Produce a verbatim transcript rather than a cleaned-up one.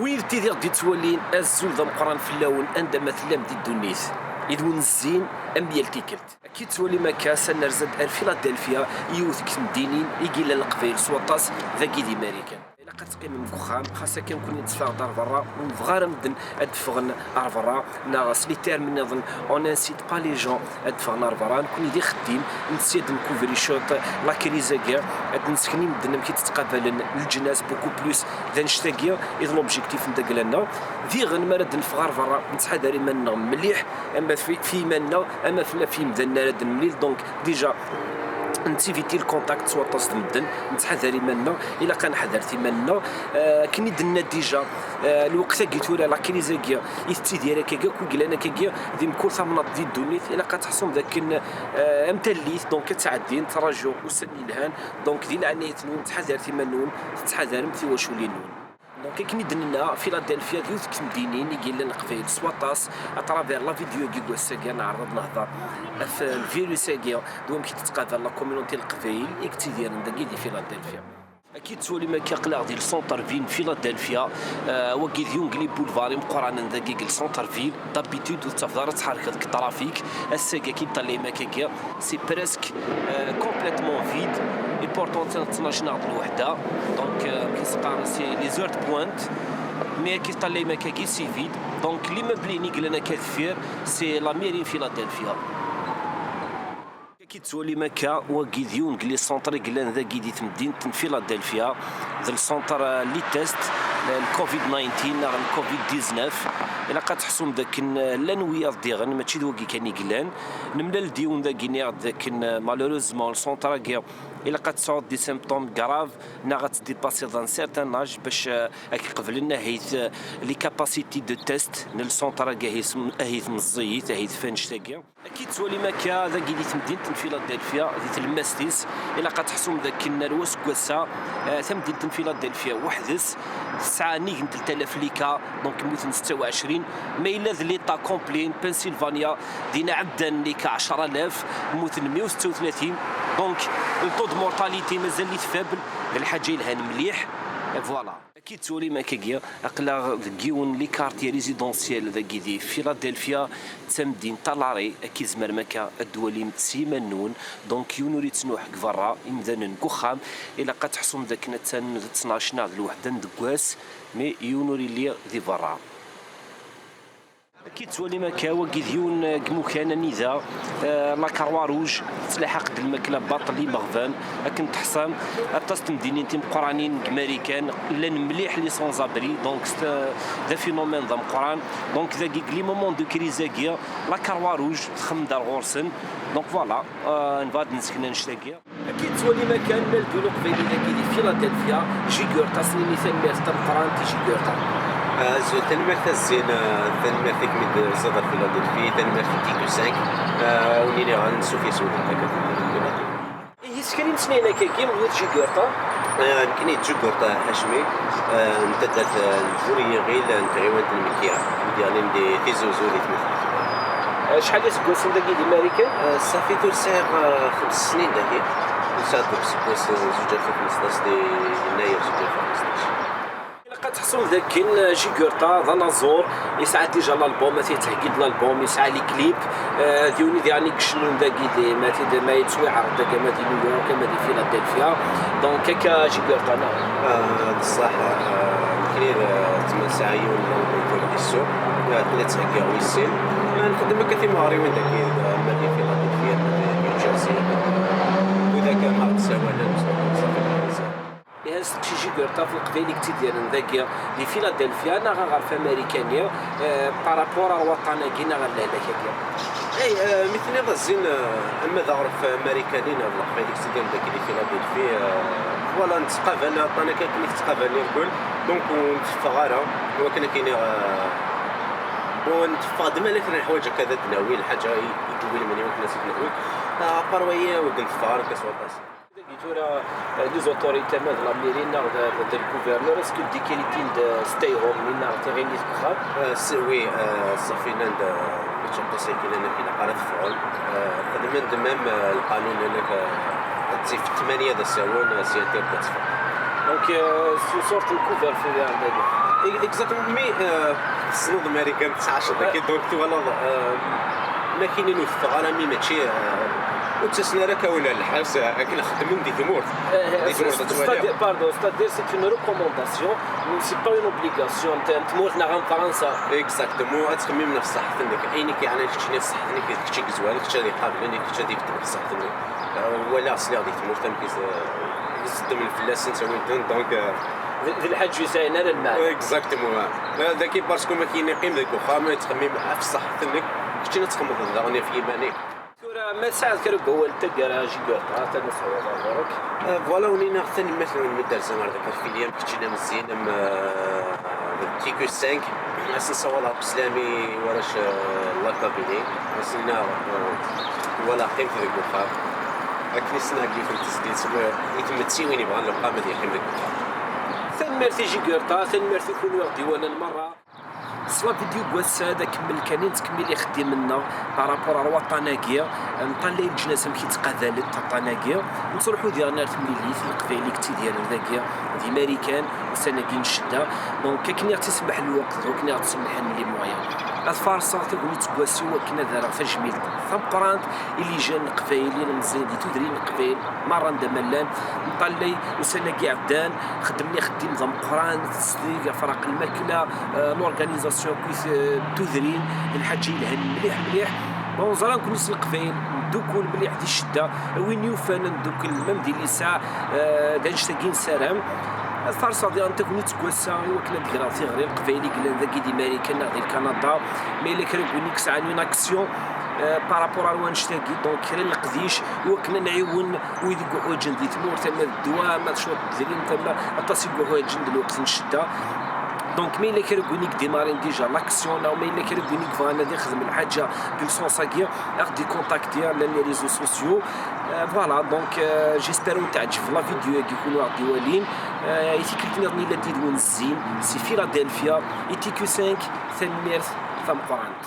Wid tid i ɣ-d-yettwalin, azul d ameqqran fell-awen anda ma tellam di ddunit. Id wen-zzin am yal tikkelt. Akken tettwalim akka, ass-a nerza-d ar Philadelphia, yiwet deg temdinin i yellan Leqbayel s waṭas dagi di Marikan. Ilaq ad teqqimem deg uxxam, xas akken nekkni netteffeɣ-d ar berra, ur nebɣa ara medden ad d-ffɣen ar berra, neɣ s les termes nniḍen, on incite pas les gens ad d-ffɣen ar berra. Nekkni d ixeddim, nessaram ad ncouvrir cwiṭ la crise-agi, ad d-nesseknem medden amek i tt-ttqabalen leǧnas, beaucoup plus d annect-agi i d l'objectif n dagla-nneɣ. Diɣen, mi ara d-neffeɣ ar berra, nettḥadar iman-nneɣ mliḥ, ama fi, fi iman-nneɣ, ama fell-, f yimdanen ara d-nemlil. Donc, déjà, nettiviti le contact s waṭas n medden, nettḥadar iman-nneɣ, ilaq ad neḥdar iman-nneɣ. Euh, akken i d-nenna déjà, euh, lweqt-agi tura, la crise-agi i tettidir akkagi, akk i yellan akkagi, di mkul tamnaḍt di ddunit, ilaq ad teḥṣum d akken, euh, am tallit, donc ad tɛeddi, nettraǧu ussan yelhan, donc di leɛnayet-nwen, ttḥadaret iman-nwen, tettḥadarem tiwaculin-nwen. Donc, akken i d-nenna, Philadelphia d yiwet n temdinin i yellan Leqbayel s waṭas. À travers la vidéo-agi n wass-agi, neɛreḍ ad nehḍer ɣef lvirus-agi d wamek i d-tettqabal la communauté n Leqbayel i yettidiren dagi di Philadelphia. Akken tettwalim akka, aql-aɣ di le centre-ville n Philadelphia. Euh, wagi d yiwen n les boulevards imeqqranen dagi deg le centre-ville. D'habitude ur tettafeḍ ara ttḥerrikeḍ deg trafic. Ass-agi akken tettwalim akkagi, c'est presque, euh, complètement vide. Et pourtant, ttnac neɣ d lweḥda. Donc, euh, amek i s-qqaren, c'est les heures de pointe. Mais akken tettwalim akkagi, c'est vide. Donc, l'immeuble-nni i yellan akka deffir, c'est la mairie n Philadelphia. Akken tettwalim akka, wagi d yiwen n les centres i yellan dagi di temdint n Philadelphia, d le centre, euh, les tests, euh, le covid nineteen neɣ le covid dix-neuf. Ilaq ad teḥṣum d akken, euh, llan wiyaḍ diɣen, mačči d wagi kan i yellan. Nemlal-d yiwen dagi, nniɣ-d d akken, euh, malheureusement, le centre-agi, ilaq ad tesɛuḍ des symptômes graves, neɣ ad tdépasseḍ un certain âge bac, euh, ad k-qeblen ahit, euh, les capacités de test n le centre-agi ahit, ahit meẓẓiyit, ahit f annect-agi. Akken tettwalim akka, dagi di temdint n Philadelphia, di tlemmast-is, ilaq ad teḥṣum d akken ar waseggas-a, eh, tamdint n Philadelphia weḥd-s tesɛa nnig n telt alaf les cas, donc mmuten setta u ɛecrin, ma yella d l'État complet n Pennsylvania, din ɛeddan les cas ɛecra alaf, mmuten meyya u setta u tlatin, donc le taux de mortalité mazal-it faible, d lḥaǧa yelhan mliḥ, voilà. Akken tettwalim akkagi, aql-aɣ deg yiwen les quartiers résidentiels dagi di Philadelphia, d tamdint à l'arrêt, akken tzemrem akka ad d-twalim s yiman-nwen. Donc, yiwen ur yettnuḥ deg berra, imdanen deg uxxam, ilaq ad teḥṣum d akken attan d ttnac neɣ d lweḥda n deg wass, mais yiwen ur yelli di berra. Akken tettwalim akka, wagi d yiwen, eh, deg imukan anida, eh, la Croix Rouge tettlaḥaq-d lmakla baṭel imeɣban. Akken teḥṣam, aṭas n temdinin timeqqranin deg Marikan llan mliḥ les sans-abri, donc c'est, eh, d aphénomène d ameqqran. Donc dagi, deg les moments de crise-agi, la Croix Rouge txemmem-d ar ɣur-sen. Donc voilà, eh, nebɣa ad d-nesken annect-agi. Akken tettwalim akka, nna-d win uqbayli dagi di Philadelphia, Jugurtha, ad s-nini tanemmirt tameqqrant i Jugurtha. Azul, tanemmirt a Zzin, eh, tanemmirt i kem-id-terziḍ ar Philadelphia, tanemmirt i Titu cinq, eh, a wen-iniɣ ansuf yes-wen akka di Philadelphia. Ihi s kra imesliyen akkagi, wilt Jugurtha? Eh, nekkini d Jugurtha Hacmi, eh, n taddart, eh, n Buriyiɣil, n tɣiwant n Mekya, i d-yeɣlin di Tizi Uzzu di tmurt. Eh, acḥal iseggasen dagi di Marikan? Eh, ṣafi tura sɛiɣ, eh, xems snin dagi. Nesɛa-d deg useggas, eh, zuǧ alaf u xmesṭac, di yennayer zuǧ alaf u xmesṭac. Ilaq ad teḥṣum d akken, eh, Jugurtha d anaẓur, yesɛa déjà l'album, ad yettheggi-d l'album, yesɛa les clips, eh, d yiwen i diɣen i icennun dagi di, ma tid, ma yettwiɛreḍ dagi, ama di New York, ama di Philadelphia. Donc, akka Jugurtha, neɣ? Ah, d ṣṣeḥ, ah, nekkni d, d tma nesɛa yiwen n l'album tura di ssuq, ah, tella ttheggiɣ wis sin. Ah, nxeddem akka timeɣriwin dagi, ah, ama di Philadelphia, ama di New Jersey, ama di, widak ma ɣ-d-ssawalen, ṣafi. Ihi asteqsi Jugurtha ɣef Leqbayel i yettidiren dagi di Philadelphia neɣ aɣref amarikani, eh, par rapport ar waṭṭan-agi neɣ ar lehlak-agi? Ay, eh, mi tenniḍ a Zzin, eh, ama d aɣref amarikani neɣ d Leqbayel i yettidiren dagi di Philadelphia, eh, voilà, nettqabal aṭṭan akka akken i tettqabalen irkul, donc ur nteffeɣ ara, i wakken ad k-iniɣ, eh, bon, nteffeɣ-d ma la kra n lḥwaǧ akka ad d-nawi, lḥaǧa i, i d-tewwi lemni i wakken ad tt-id-nawi. Eh, à part waya, ur d-nteffeɣ ara akka s waṭas. Dagi tura, eh, les autorités, ama d la mairie neɣ d, d, d le gouverneur, est-ce que décrétin-d, eh, stay home, neɣ tiɣimit deg uxxam? Eh, s-, oui, eh, ṣafi, nnan-d, eh, mačči aṭas akken, akken ilaq ara teffɣem. Eh, xedmen-d même, eh, lqanun, nnan-ak, eh, ad tif tmanya d asawen, eh, si tirga ad teffɣem. Donc, eh, c'est une sorte n couvre-feu, eh, dagi. Exactement, mi euh, tessneḍ Marikan tesɛa cḍiki, donc twalaḍ euh, ma kinin ur teffeɣ ara, mi mačči euh, ur ttasen ara akka ula lḥebs euh, akken xeddmen di tmurt. Di tmurt ad twaliḍ. Pardon, c'est-à-dire c'est une recommandation, c'est pas une obligation. N tmurt neɣ n Fransa. Exactement, ad txemmim ɣef ṣṣeḥḥa-nnek. Ayen i k-yeɛnan keččini ɣef ṣṣeḥḥa-nnek, d kečč i yezwaren, kečč ad iqablen, d kečč ad ifetḥen ɣef ṣṣeḥḥa-nnek. Walaɣ sliɣ di tmurt amek i s- i s-ddmen fell-asen, ttawin-ten, donc euh, D lḥaǧ ur yesɛin ara lmeɛna. Exactement. Dagi parce que ma kien yeqqim deg uxxam yettxemmim ɣef ṣṣeḥḥa-nnek, keččini ad txemmmeḍ daɣen ɣef yiman-ik. Tura ma tesɛiḍ kra n wawal n taggara, Jigurṭa, atan ad as-tawiḍ ɣur-k. Voilà, uni-neɣ tanemmirt-nwen mi d-terzam ɣer dagi ɣer Filiam, keččini am Zzin, am euh, T Q cinq. Ad sen-ssawaleɣ akk sslam i warrac euh, n la Kabylie. Ad sen-nniɣ euh, voilà, qqimet deg uxxam. Akken i sen-nniɣ yiwet n tezlit i tmettiwin yebɣan lewqam ad yeqqim deg uxxam. Tanemmirt i Jigurṭa, tanemmirt i kunwi i ɣ-d-iwalan merra. S la vidéo n wass-a ad akemmel kan i nettkemmil ixeddimen-nneɣ par rapport ar waṭṭan-agi, nṭallay leǧnas amek i ttqabalent aṭṭan-agi, nettruḥu diɣen ar temlilit n Leqbayel i yettidiren dagi di Marikan ussan-agi n ccedda. Donc akken i ɣ-tt-isemmeḥ lweqt d wakken i ɣ-tt-semmḥen les moyens. Ad farṣeɣ tagnit n wass-a i wakken ad rreɣ tajmilt tameqqrant i les jeunes n Leqbayel, ilemẓiyen di tudrin n Leqbayel merra anda ma llan. Nṭallay ussan-agi iɛeddan xeddmen ixeddim d ameqqran, tesdeg afraq lmakla, euh, l'organisation akkit euh, tudrin d lḥaǧa yelhan mliḥ mliḥ. Bon, ẓran kunni s Leqbayel neddukul mliḥ di ccedda, win yufan ad neddukkel même di lisaɛ, euh, d annect-agi nessaram. Ad farṣeɣ diɣen tagnit n wass-a i wakken ad d-greɣ tiɣri n Leqbayel i yellan dagi di Marikan neɣ di Lkanada, ma yella kra n win i yesɛan une action euh, par rapport ar wannect-agi, donc kra n leqdic i wakken ad nɛiwen wid i yuḥwaǧen di tmurt, ama d ddwa, ama d cwiṭ n tedrimt, ama aṭas i yuḥwaǧen di lweqt n ccedda. Donc ma yella kra n win i yeddimarin déjà l'action, neɣ ma yella kra n win i yebɣan ad ixdem lḥaǧa deg le sens-agi, ad ɣ-d-ikontakti, llan les réseaux sociaux. Euh, voilà, donc euh, j'espère ad teɛǧeb la vidéo-agi kunwi i ɣ-d-iwalin. Euh, i tikkelt nniḍen yellan yid-wen Zzin si Philadelphia, i T Q cinq, tanemmirt tameqqrant.